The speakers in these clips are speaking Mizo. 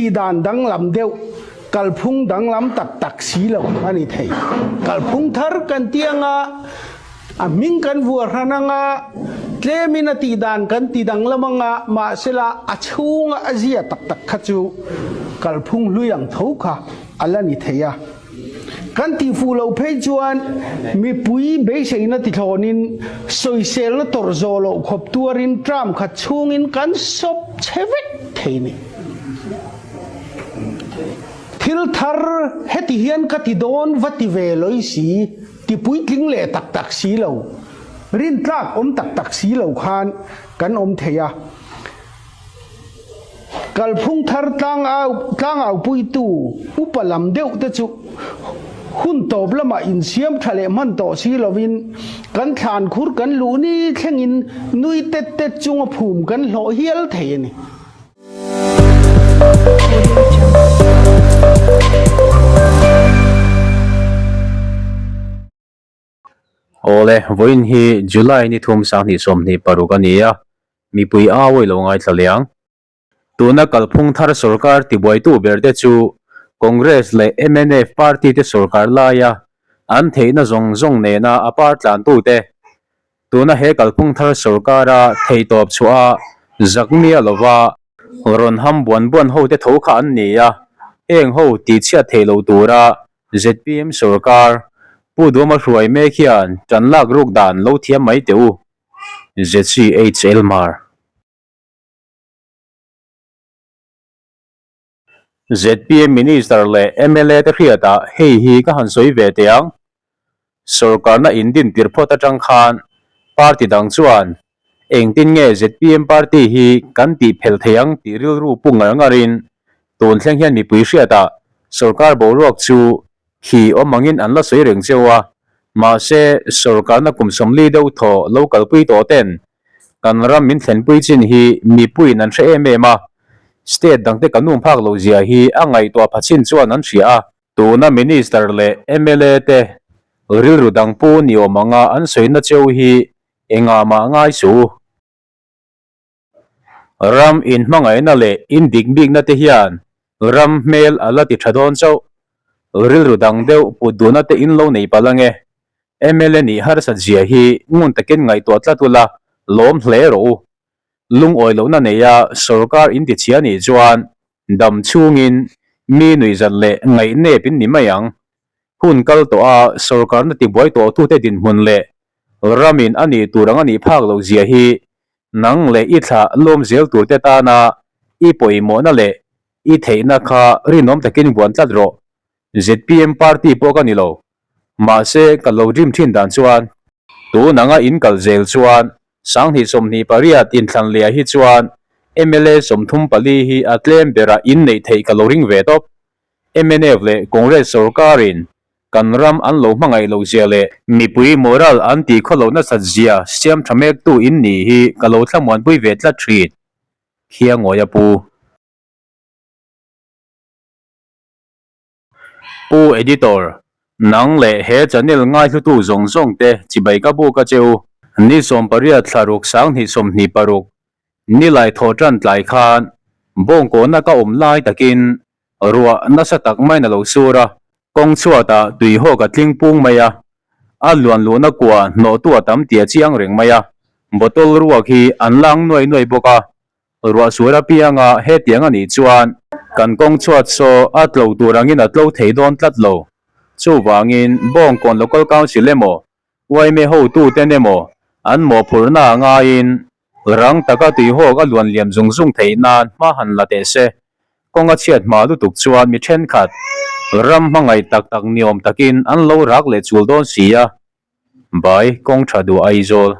Tihdan danglam deuh, kalphung danglam tak tak si lo a ni thei. Kalphung thar kan ti anga, a hming kan vuah hran anga, tlemin a tihdan kan ti danglam anga, mahsela a chhunga a zia tak tak kha chu kalphung hlui ang tho kha a la ni thei a. Kan tihfuh loh phei chuan mipui beiseina tithlawnin sawiselna tawrh zawh loh khawp tuarin term khat chhungin kan sawp chhe vek thei ni. Thil thar heti hian ka ti dawn va ti ve lawih si, ti puitling leh tak tak si lo, rintlak awm tak tak si lo khan kan awm thei a. Kalphung thar tlangaupuitu upa lam deuh te chu hun tawp lamah insiam tha leh hman tawh si lovin kan thlan khur kan luh ni thlengin nui tet tet chunga phum kan hlawh hial thei a ni. Awle, vawiin hi July ni thum 20 26 a ni a, mipui a awih lo ngaithla leh ang. Tuna kalphung thar sorkar tibuaitu ber te chu Congress leh mnf party te sorkar laia an theihna zawng zawng nena a par tlantute Tuna he kalphung thar sorkara theihtawp chhuah a zak miah lova rawn ham buan buan ho te tho kha an ni a, heng ho tihchhiat theih loh tura zpm sorkar Pu Duama hruai mek hian tan lak ruk dan lo thiam mai teh u. ZCHL Mar. Zpm Minister leh mla te hriatah hei hi ka han sawi ve teh ang. Sorkarna indin tir phawt atang khan party dang chuan engtin nge zpm party hi kan tih phelh thei ang tih rilru pu ngar ngarin tun thleng hian mipui hriatah sorkar boruak chu khi awm angin an la sawi reng cheu a, mahse sorkarna kum 40 deuh thaw lo kalpui tawh ten Kan ram min thlenpui chin hi mipuiin an hre em em a, state dangte kan um phak loh zia hi a ngaihtuah pha chin chuan an hria a. Tuna Minister leh mla te rilru dang pu ni awm anga an sawina cheu hi engah mah ngai suh u. Ram inhmangaihna leh indik bikna te hian ram hmel a la ti tha dawn chauh. Rilru dang deuh put duhna te in lo nei palh ange. Mla nih harsat zia hi ngun takin ngaihtuah tlat ula, lawm hle rawh u. Lungawi lohna neia sorkar in ti chhia nih chuan dam chhungin mi nuihzat leh ngaihnep in ni mai ang. Hun kal tawha sorkarna tibuai tawhtute dinhmun leh ramin a nih tur ang a nih phak loh zia hi nang leh i thlah lawm zel turte tana i pawimawhna leh i theihna kha rinawm takin buan tlat rawh. Zpm party pawh ka ni lo. Mahse, ka lo dream thin dan chuan, tun anga in kal zel chuan 2028 inthlan leh ah hi chuan mla 34 hi a tlem berah in neih theih ka lo ring ve tawp. Mnf leh Congress sorkarin kan ram an lo hmangaih loh zia leh mipui moral an tih khaw loh nasat zia siam tha mektu in nih hi ka lo thlamuanpui ve tlat thin. Khiangawi a pu. Pu Editor, nang leh he channel ngaihlutu zawng zawng te chibai ka buk a che u. Ni 18 thla ruk 2026 nilai thaw tan tlai khan bawngkawhna ka awm lai takin ruah nasa tak maiin a lo sur a, kawng chhuatah tuihawk a tling pung mai a, a luan luhna kua hnawhtu a tam tih a chiang reng mai a, bottle ruak hi an lang nuai nuai bawk a, Ruah sual apianga hetiang a nih chuan kan kawng chhuat saw a tlo tur angin a tlo thei dawn tlat lo. Chuvangin Bawngkawn Local Council emaw, yma hotuten emaw an mawhphurhna a ngaiin rang taka tuihawk a luan liam zung zung theih nan hma han la teh se. Kawng a chhiat hma lutuk chuan mi thenkhat ram hmangaih tak tak ni awm takin an lo rak leh chul dawn si a. Bai kawng tha duh Aizawl.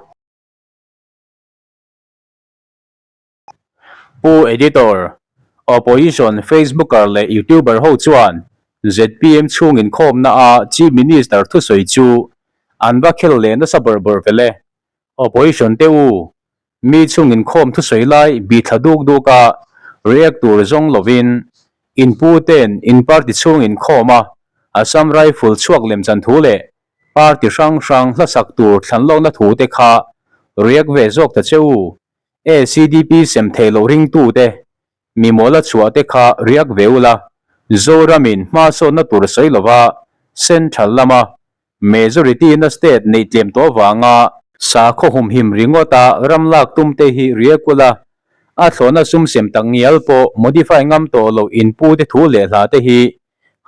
Pu Editor, Opposition Facebooker leh Youtuber ho chuan zpm chhung inkhawmna a Chief Minister thusawi chu an va khel leh nasa bawrh bawrh vel e. Opposition te u, mi chhung inkhawm thusawi lai bithla duk duk a react tur zawng lovin in pu ten in party chhung inkhawm a Assam Rifle chhuak lemchan thu leh Party hrang hrang hlasak tur thlanlawkna thu te kha react ve zawk ta che u. ACDP sem theih loh ringtute. Mimawla chhuah te kha riak ve ula, Zoramin hmasawnna tur sawi lova Central lama Majority na state neih tlem tawh avanga sakhaw humhim ringawta ram lak tum te hi riak ula, a thlawhna sum sem tak ngial pawh modify ngam tawh loh inpu te thu leh hla te hi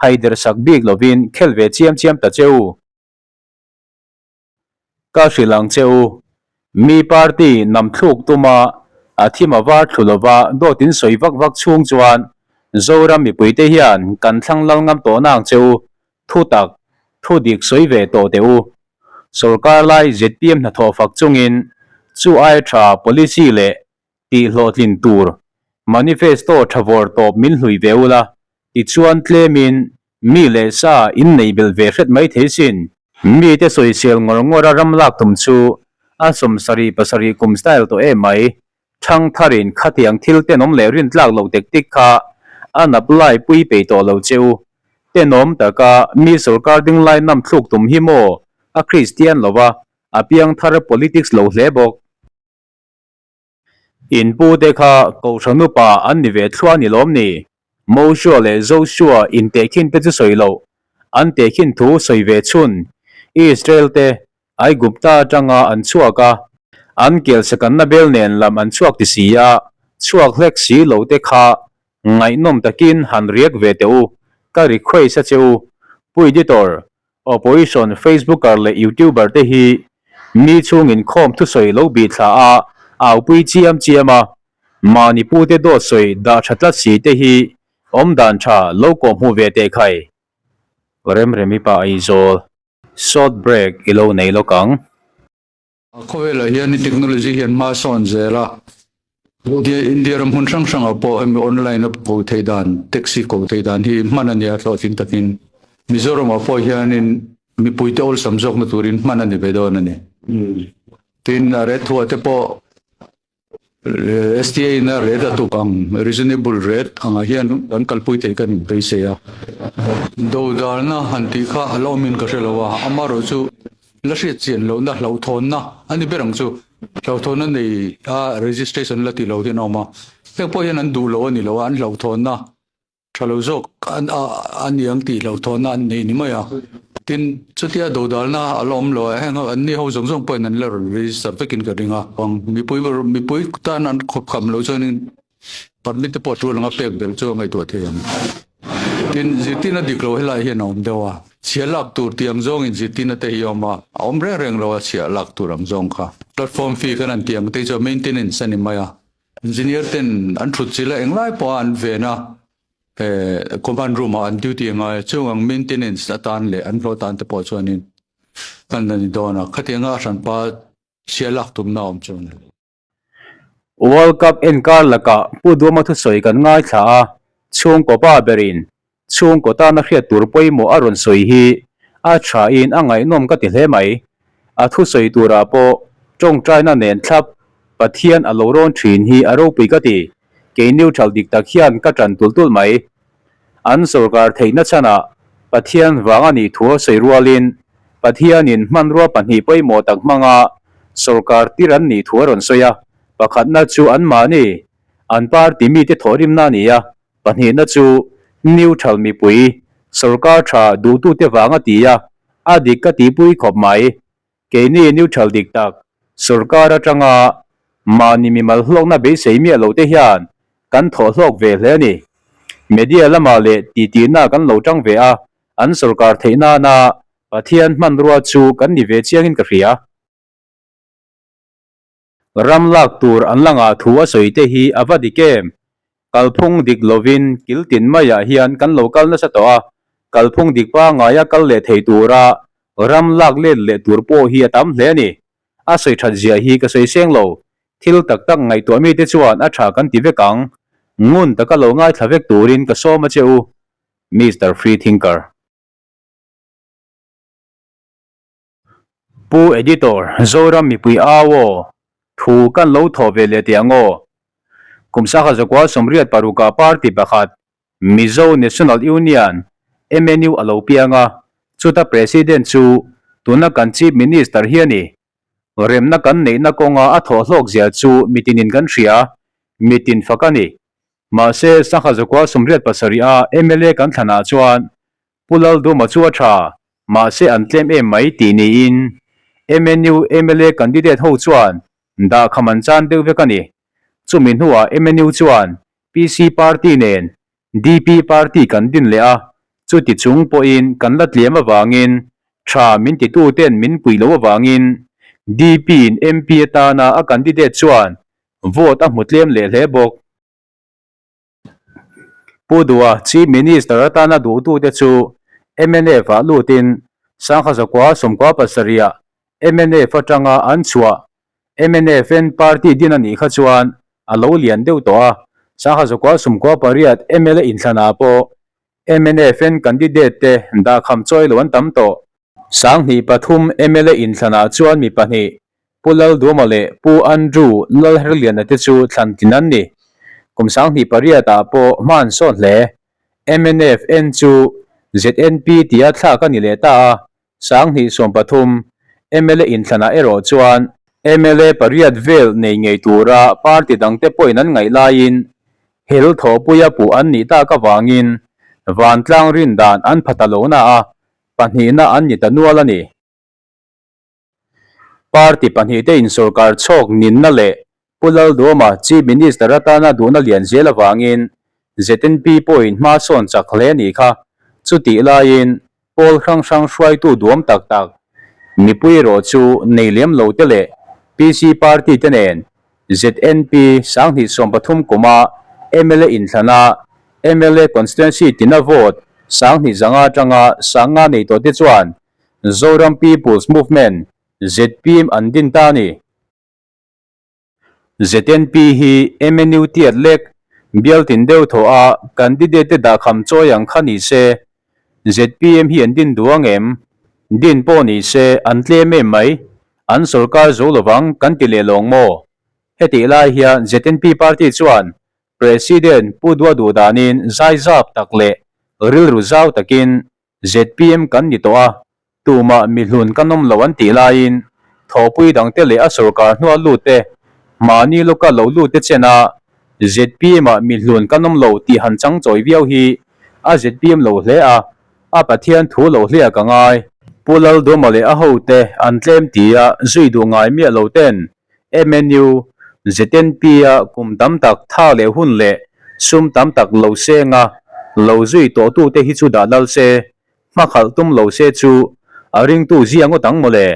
haider sak bik lovin khel ve chiam chiam ta che u. Ka hrilh ang che u, mi party nam thluk tuma a thim a var thlu lova dawt in sawi vak vak chhung chuan Zoram mipuite hian kan thlang lal ngam tawh nang che u, thu tak, thu dik sawi ve tawh teh u. Sorkar lai zpm hnathawh fak chungin chu ai tha policy leh tih hlawhtlin tur manifesto tha vawr tawp min hlui ve ula tichuan tlemin mi leh sa in nei belh ve hret mai thei sin. Mite sawisel ngawr ngawr a ram lak tum chu a 77 kum style tawh em mai. Thangtharin khatiang thil tenawm leh rintlak loh tactic kha an apply pui peih tawh lo che u. Tenawm taka mi sorkar dinglai nam thluk tum hi maw a Kristian lova a piangthar politics lo hle bawk. In pute kha Kohhran upa an ni ve thluah a ni lawm ni? Mosua leh Joshua intehkhin te chu sawi loh, an tehkhin thu sawi ve chhun Israel te Aigupta atanga an chhuak a, an kelsakanna bel nen lam an chhuak ti si a, chhuak hlek si lo te kha ngaihnawm takin han riak ve teh u, ka request a che u. Pu Editor, Opposition Facebooker leh Youtuber te hi mi chhung inkhawm thusawi lo bih thla a aupui chiam chiam a, mahni pute dawt sawi dah tha tlat si te hi awmdan tha lo kawh hmuh ve teh khai. Remremi pa Aizawl. Short break i lo nei lawk ang. Khawvelah hian technology hian hma sawn zel a, India ram hmun hrang hrangah pawh hemi online a ko theih dan, taxi ko theih dan hi hman a ni a hlawhtling takin Mizoramah pawh hianin mipuite awlsam zawkna turin hman a ni ve dawn a ni. Tin, a ret thuah te pawh STA in a rate a tuk ang, reasonable rate angah hian kan kalpui theih kan inbeisei a. Dodalna han tih kha a la awmin ka hre lo a, amaherawhchu la hriat chian lohna hlauhthawnna a ni ber ang chu. Hlauhthawnna nei a registration la tih loh hian a awm a, heng pawh hian an duh lo a ni lo a, an hlauhthawnna Tha lo zawk a ni ang tih hlauhthawnna an nei ni mai a. Tin, chutia dodalna a la awm lo a, heng ho an ni ho zawng zawng pawhin an la rawn register vekin ka ring a. Mipui mipui tan an khawp kham loh chuanin permit te pawh tul anga pek belh chu a ngaihtuah thei ang. Tin, zirtirna dik lo helai hian a awm deuh a. Chhiah lak tur tih ang zawngin zirtirna te hi a awm a, a awm reng reng lo a chhiah lak tur ang zawng kha. Platform fee kan han tih ang te hi chu maintenance a ni mai a. Engineer ten an thut chilh a, englai pawha an ven a, command room ah an duty a ngai a, chung ang maintenance atan leh an hlawh atan te pawh chuanin kan la ni dawn a, khatianga a hranpa chhia lak tumna a awm chu a ni. World Cup enkar lakah Pu Duama thusawi kan ngaithla a, chhungkaw pa berin Chhungkaw tana hriat tur pawimawh a rawn sawi hi a thain a ngaihnawm ka ti hle mai. A thusawi turah pawh tawngtaina nen thlap Pathian a lo rawn thin hi a ropui ka ti. Kei neutral dik tak hian ka tan tulh tulh mai. An sorkar theihna chhanah Pathian vang a nih thu a sawi rualin Pathianin hmanrua pahnih pawimawh tak hmanga sorkar tir an nih thu a rawn sawi a, pakhatna chu anmahni an party mite thawhrimna a ni a, Pahnihna chu neutral mipui sorkar tha duhtute vang a ti a, a dik ka tihpui khawp mai. Keini neutral dik tak sorkar atanga mahni mimal hlawkna beisei miah lote hian kan thawh hlawk ve hle a ni. Media lamah leh titihna kan lo tang ve a, an sorkar theih nana Pathian hmanrua chu kan ni ve chiangin ka hria. Ram lak tur an la ngah thu a sawi te hi a va dik em? Kalphung dik lovin kil tin maiah hian kan lo kal nasa tawh a, kalphung dik pangaia kal leh thei tura ram lak let leh tur pawh hi a tam hle a ni. A sawi that zia hi ka sawi seng lo, thil tak tak ngaihtuah mite chuan a tha kan ti vek ang. Ngun taka lo ngaithla vek turin ka sawm a che u. Mister Free Thinker. Pu Editor, Zoram mipui au aw, thu kan lo thawh ve leh teh ang aw. Kum sangha zakua 86 ah party pakhat, Mizo National Union, MNU, a lo piang a, chuta President chu tuna kan Chief Minister hi a ni. Remna kan neihna kawnga a thawh hlawk zia chu mitinin kan hria, mitin fak a ni. Mahse, Sangha Zakua 87 a mla kan thlanah chuan Pu Lalduma chu a tha, mahse an tlem em mai tih niin MNU mla candidate ho chuan dahkham an chan deuh vek a ni. Chumi hnuah MNU chuan PC party nen DP party kan din leh a, chuti chung pawhin kan la tlem avangin tha min tituten min puih loh avangin DP in MP atana a candidate chuan vote a hmu tlem leh hle bawk. Pu Dua, Chief Minister atana duhtute chu mnf ah lutin Sangha Zakua 97 ah mnf atanga an chhuah MNFN party din a nih kha chuan a lo lian deuh tawh a, Sangha Zakua 98 mla inthlanah pawh MNFN candidate te dahkham chawi lo an tam tawh. 2003 mla inthlanah chuan mi pahnih, Pu Lalduama leh Pu Andrew Lalherliana te chu thlan tlin an ni. Kum 2008 ah pawh hma an sawn hle. MNFN chu ZNP tia thlak a ni leh ta a, 2013 mla inthlanah erawh chuan mla pariat vel nei ngei tura party dangte pawhin an ngaih laiin hel thawhpuia puh an nih tak avangin vantlang rin dan an pha ta lo na a, pahnihna an ni ta nual a ni. Party pahnihte insawrkar chhawk ninna leh Pu Lalduama Chief Minister atana duhna lian zel avangin ZNP pawhin hma sawn chak hle a nih kha. Chutih laiin pawl hrang hrang hruaitu duam tak tak mipui erawh chu nei lem lo te leh PC party te nen ZNP 2013 kuma mla inthlana mla constituency tina vote 2500 atanga 5000 nei tawh te chuan Zoram People's Movement, zpm, an din ta a ni. ZNP hi MNU tiat lek bial tin deuh thaw a candidate te dahkham chawi ang kha ni se, zpm hi an din duh ang em? Din pawh ni se an tlem em mai, an sawrkar zo lovang kan ti leh lawng maw? Hetih lai hian ZNP party chuan President Pu Dua duh danin zaizap tak leh rilru zau takin zpm kan ni tawh a, tumah mihlun kan awm lo an tih laiin thawhpui dangte leh a sorkar hnua lutte, mahni lawka lo lutte chena zpm-ah mihlun kan awm lo tih han chang chawi viau hi a zpm lo hle a, a Pathian thu lo hliah ka ngai. Pu Lalduma leh a hote an tlem tia zui duh ngai miah lo ten MNU, ZNP-a kum tam tak tha leh hun leh sum tam tak lo senga lo zui tawhtute hi chu dah lal se, hmakhalh tum lo se chu a ringtu zia ngawt ang mawle.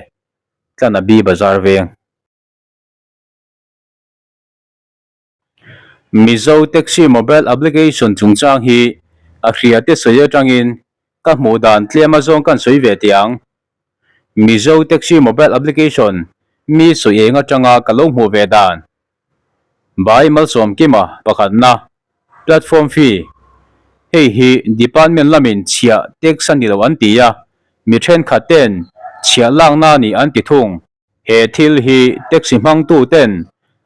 Tlanabi Bazar veng. Mizo Taxi Mobile Application chungchang hi a hriate sawi atangin ka hmuh dan tlem azawng kan sawi ve teh ang. Mizo Taxi Mobile Application mi sawi eng atanga ka lo hmuh ve dan. Bai Malsawmkima pakhatna Platform fee Hei hi department lamin chhiah tax a ni lo an ti a, mi thenkhat ten chhiah lakna a ni an ti thung. He thil hi taxi hmangtu ten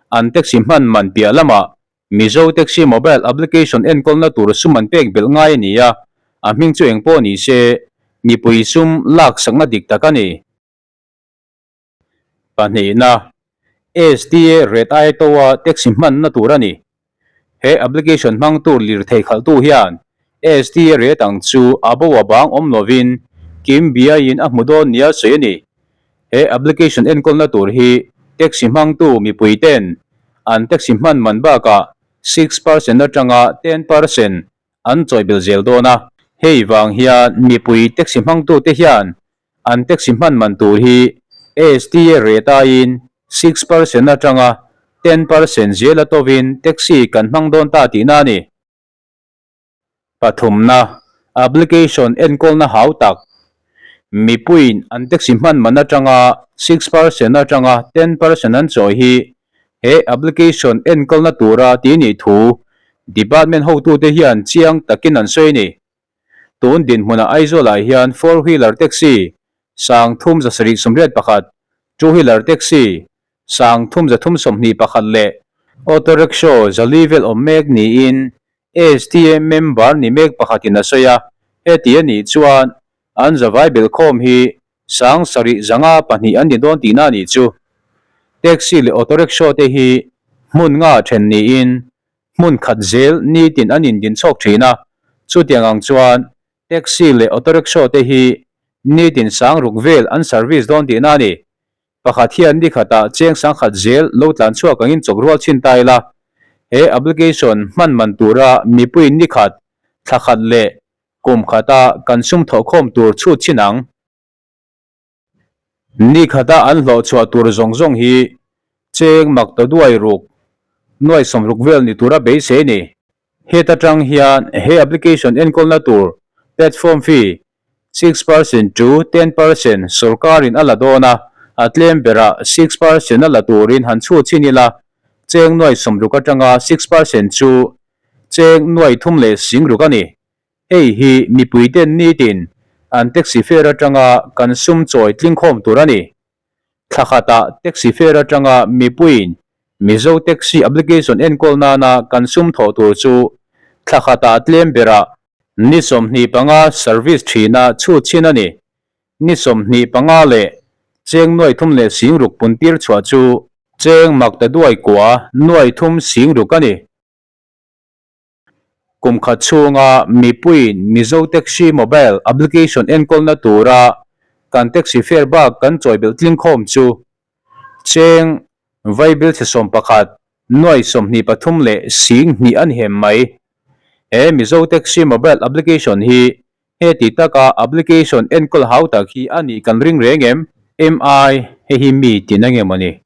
an taxi hman man piah lamah Mizo Taxi Mobile Application enkawlna tur sum an pek belh ngai a ni a, a hming chu eng pawh ni se mipui sum laksakna dik tak a ni. Pahnihna, STA rate aia toa taxi hmanna tur a ni. He application hmangtu lirthei khalhtu hian STA rate ang chu a bo a bang awm lovin kim biaiin a hmu dawn nia sawi a ni. He application enkawlna tur hi taxi hmangtu mipui ten an taxi hman man bakah 6% atanga 10% an chawibil zel dawn a. Hei vang hian mipui taxi hmangtute hian An taxi hman man tur hi STA rate aiin 6% atanga 10% zel a tovin taxi kan hmang dawn ta tihna a ni. Pathumna, Application enkawlna hau tak. Mipuiin an taxi hman man atanga 6% atanga 10% an chawi hi he application enkawlna tura ti nih thu department hotute hian chiang takin an sawi a ni. Tun dinhmunah Aizawlah hian four wheeler taxi 3781, two wheeler taxi 3321 leh auto rickshaw 400 vel awm mek niin STA member ni mek pakhatin a sawi a, heti a nih chuan an zavai belhkhawm hi 7502 an ni dawn tihna a nih chu. Taxi leh auto rickshaw te hi hmun nga then niin. hmun khat zel nitin an indin chhawk thin a, chutiang ang chuan taxi leh auto rickshaw te hi nitin sang ruk vel an service dawn tihna a ni. Pakhat hian ni khatah cheng sangkhat zel lo tlan chhuak angin chawk rual chhin ta ila, he application hman man tura mipuiin ni khat, thla khat leh kum khata kan sum thawhkhawm tur chhut chhin ang. Ni khata an hlawh chhuah tur zawng zawng hi cheng mak ta duai ruk, nuai sawm ruk vel ni tura beisei ni. Heta tang hian he application enkawlna tur platform fee 6% to 10% sorkarin a la dawn a, a tlem berah 6% a la turin han chhut chhin ila, cheng nuai sawm ruk atanga 6% chu cheng nuai thum leh sing ruk a ni. Hei hi mipuiten nitin an taxi fare atanga kan sum chawi tlingkhawm tur a ni. Thla khatah taxi fare atanga mipuiin Mizo Taxi application enkawl nana kan sum thawh tur chu thla khatah tlem berah ni 25 service thina chhut chhin a ni. Ni 25 leh cheng nuai thum leh sing ruk pun tir chhuah chu cheng mak ta duai kua nuai thum sing ruk a ni. Kum khat chhunga mipuiin Mizo Taxi Mobile Application enkawlna tura kan taxi fare bak kan chawi belh tling khawm chu cheng Vaibil chhe 11, nuai 23 leh sing hnih a ni hem mai. He Mizo Taxi Mobile Application hi heti taka application enkawl hau tak hi a nih kan ring reng em? MI, Hei hi mi tin ange mawni?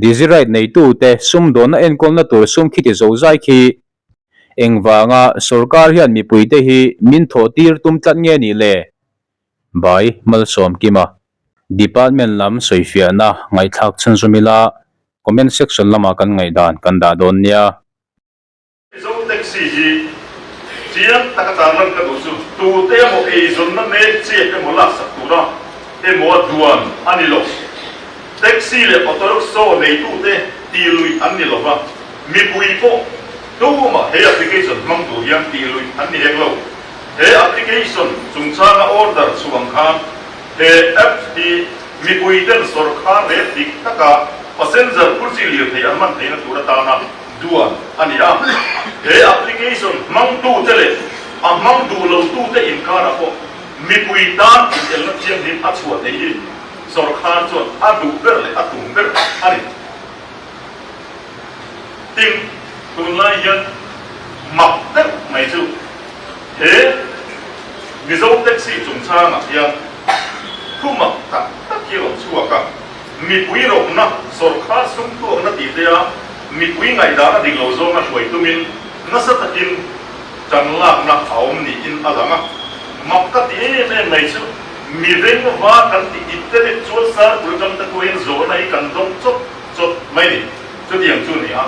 Digiride neitute sumdawnna enkawlna tur sum khiti zozai khi engvanga sorkar hian mipuite hi min thawh tir tum tlat nge nih le? Bai Malsawm Kima, Department lam sawifiahna ngaihthlak chhunzawm ila comment section lamah kan ngaihdan kan dah dawn nia. Mizo taxi hi chiang taka tarlan ka duh chu tute emaw eizawnna mek chiak emaw laksak tura emaw a duan a ni lo. Taxi leh auto rickshaw neitute tih luih an ni lova, mipui pawh tumah he application hmang tur hian tih luih an ni hek lo. He application chungchanga order chhuang khan he app hi mipuiten sawrkhar rel dik taka passenger phur chi lirthei an man theihna tur atana Duan a ni a, he application hmangtute leh a hmang duh lotute inkarah pawh mipui tan inelna thianghlim a chhuah theih hi sawrkhar chuan a duh ber leh a tum ber a ni. Tin, tunlai hian mak deuh mai chu he Mizo taxi chungchangah hian thu mak tak tak hi a rawn chhuak a. Mipui rawkna, sawrkhar sum tuakna tih te a mipui ngaihdan a dik lo zawnga hruai tumin nasa takin tan lakna a awm niin a lang a. Mak ka ti em em mai chu mi veng va kan tih intellectual circle atang te pawhin zawhna hi kan dawng chawt chawt mai ni. Chutiang chu ni a.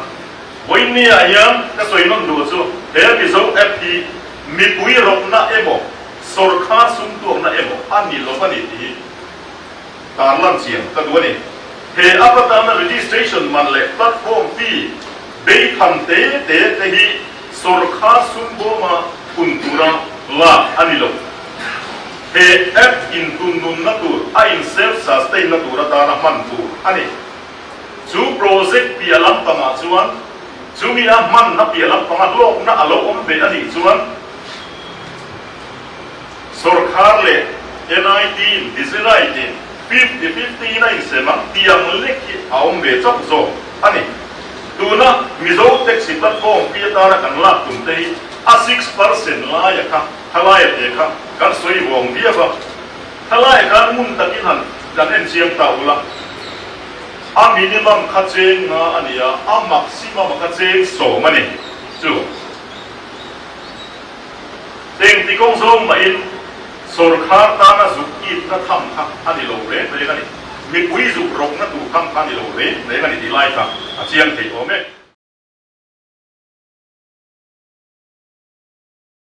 Vawiinniah hian ka sawi nawn duh chu he Mizo app hi mipui rawkna emaw sawrkhar sum tuakna emaw a ni lo a ni tih hi Tarlan chiang ka duh a ni. He app atana registration man leh platform fee beitham te te te hi sawrkhar sum bawma phun tura lak a ni lo. He app intunnunna tur a in self sustain na tur atana hman tur a ni. Chu project piah lampangah chuan chumi a hmanna piah lampanga hlawkna a lo awm ve a nih chuan, Sawrkhar leh NIT in Digiride in 50 50 in a insem ang tiang lek hi a awm ve chauh zawk a ni. Tuna Mizo Taxi platform pi atana kan lak tum te hi a 6% laia kha khalaia te kha kan sawi vawng viau a, khalaia khan ngun takin han kan en chiang ta ula, a minimum kha cheng nga a ni a, a maximum a kha cheng 10 a ni chu. Engti kawng zawng mahin sawrkhar tana zuk itna tham kha a ni lo reng reng a ni. Mipui zuk rawkna tur tham kha a ni lo reng reng a ni tih lai kha a chiang thei awm e.